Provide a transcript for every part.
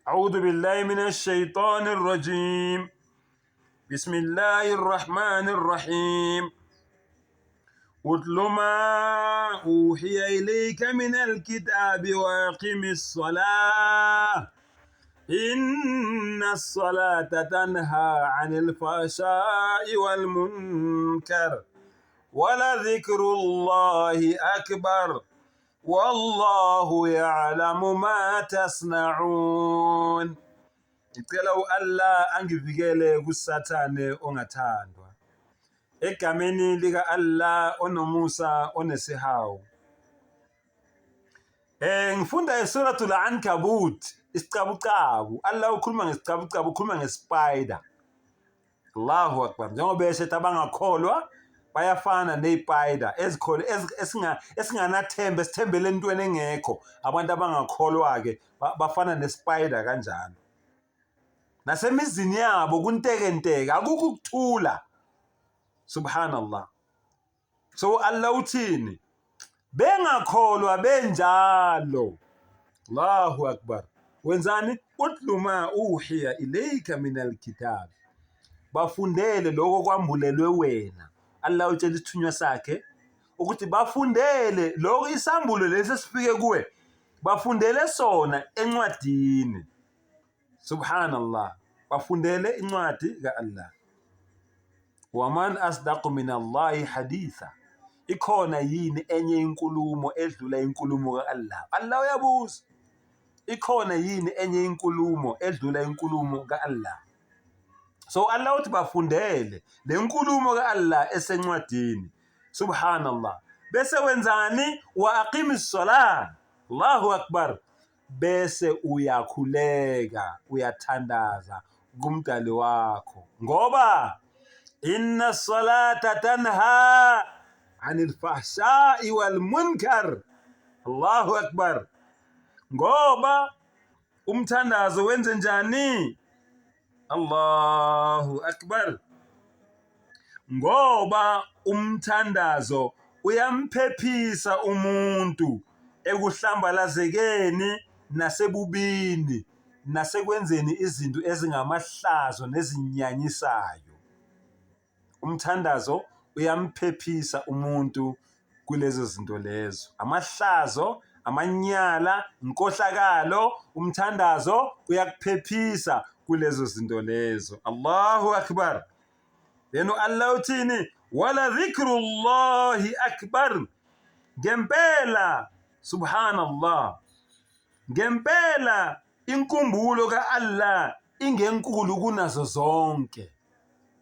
أعوذ بالله من الشيطان الرجيم بسم الله الرحمن الرحيم اتل ما أوحي إليك من الكتاب وأقم الصلاة إن الصلاة تنهى عن الفحشاء والمنكر ولذكر الله أكبر والله يعلم ما تصنعون. Ngicela u-Allah angivikele kuSathane ongathandwa. Egameni lika-Allah onomusa onesihawu. Ngifunda eSuratul Ankabut, isicabucabu. Allah ukhuluma ngesicabucabu, ukhuluma ngespider. Allahu Akbar. Njengoba eshethi abangakholwa bayafana ney'payida ezikhona esinganathemba esithembele entweni engekho. Abantu abangakholwa-ke bafana nesipayida kanjalo. Nasemizini yabo kuntekenteke, akukho ukuthula. Subhanallah. So Allah uthini? Bengakholwa benjalo. Allahu Akbar. Wenzani? Utlu ma uhiya ilayka min alkitab. Bafundele lokho kwambulelwe wena. Allah utshela isithunywa sakhe ukuthi bafundele lokho isambulo lesi esifike kuwe. Bafundele sona encwadini. Subhanallah. Bafundele incwadi ka-Allah. Waman asdaqu min Allahi haditha. Ikhona yini enye inkulumo edlula inkulumo ka-Allah? Allah uyabuza. Ikhona yini enye inkulumo edlula inkulumo ka-Allah? So Allah uthi bafundele le nkulumo ka-Allah esencwadini. Subhanallah. Bese wenzani? Wa aqimis salah. Allahu akbar. Bese uyakhuleka uyathandaza kumdali wakho ngoba inna salata tanha anil fahshai wal munkar. Allahu akbar. Ngoba umthandazo wenze njani? Allahu akbar. Ngoba umthandazo uyamphephisa umuntu ekuhlambalazekeni nasebubini nasekwenzeni izinto ezingamahlazo nezinyanyisayo. Umthandazo uyamphephisa umuntu kulezo zinto lezo, amahlazo, amanyala, inkohlakalo. Umthandazo uyakuphephisa kulezo zinto lezo. Allahu akbar. Then u-Allah uthini? Wala dhikrullahi akbar. Ngempela, subhanallah, ngempela inkumbulo ka-Allah ingenkulu kunazo zonke.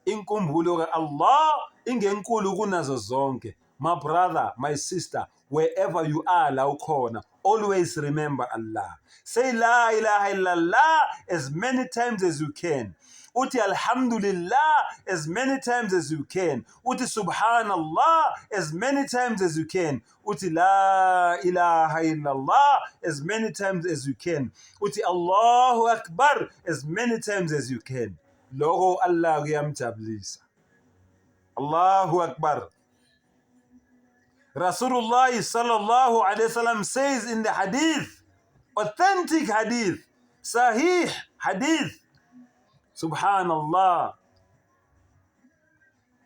Inkumbulo ka-Allah ingenkulu kunazo zonke. My brother, my sister, wherever you are la ukhona, always remember Allah. Say la ilaha illallah as many times as you can. Uthi alhamdulillah as many times as you can. Uthi subhanallah as many times as you can. Uthi la ilaha illallah as many times as you can. Uthi Allahu akbar as many times as you can. Lokho Allah kuyamjabulisa. Allahu akbar. Rasulullah sallallahu alayhi wasallam says in the hadith, authentic hadith, sahih hadith, subhanallah,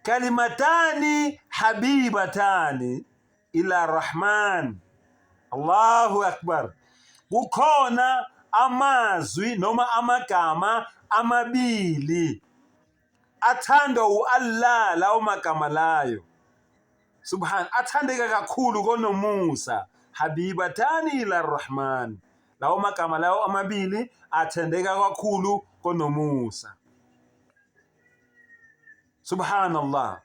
kalimatani habibatani ila rahman. Allahu akbar. Kukhona amazwi noma amagama amabili athandwa u-Allah, lawo magama layo subhan athandeka kakhulu konomusa, habibatani ila rahman. Lawo magama lawo amabili athandeka kakhulu konomusa. Subhanallah.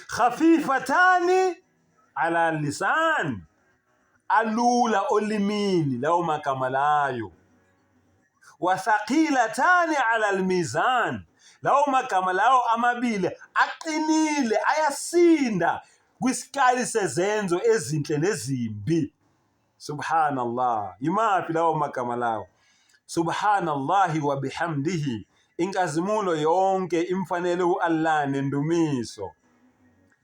Khafifatani ala lisan, alula olimini lawo magama layo. Wathaqilatani ala almizan, lawo magama lawo amabili aqinile, ayasinda kwisikali sezenzo ezinhle nezimbi. Subhanallah. Yimaphi lawo magama lawo? Subhanallahi wa bihamdihi, inkazimulo yonke imfanele u-Allah nendumiso.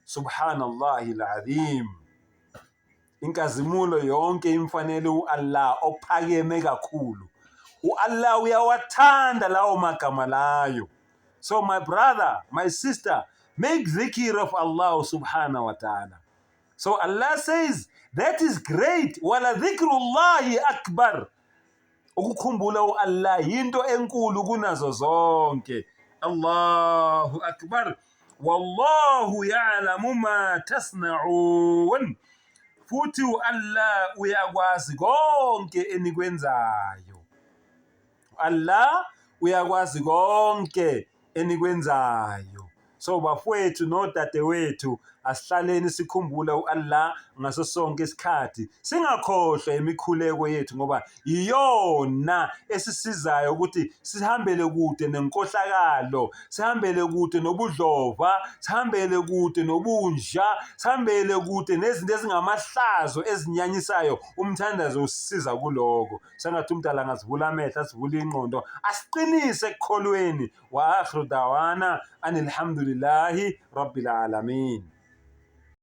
Subhanallahi alazim, inkazimulo yonke imfanele u-Allah ophakeme kakhulu. U-Allah uyawathanda lawo magama layo. So my brother, my sister, make dhikr of Allah subhanahu wa ta'ala. So Allah says that is great, wala dhikrullahi akbar. Ukukhumbula u-Allah yinto enkulu kunazo zonke. Allahu akbar. Wallahu ya'lamu ma tasna'un. Futhi u-Allah uyakwazi konke enikwenzayo. Allah uyakwazi konke enikwenzayo. So bafowethu nodadewethu, asihlaleni sikhumbula u-Allah ngaso sonke isikhathi, singakhohlwa imikhuleko yethu ngoba iyona esisizayo ukuthi sihambele kude nenkohlakalo, sihambele kude nobudlova, sihambele kude nobunja, sihambele kude nezinto ezingamahlazo ezinyanyisayo. Umthandazo usisiza kuloko. Sengathi umdala angasivula amehlo, asivule ingqondo, asiqinise ekukholweni. Wa akhiru dawana anilhamdulillahi rabbil alamin.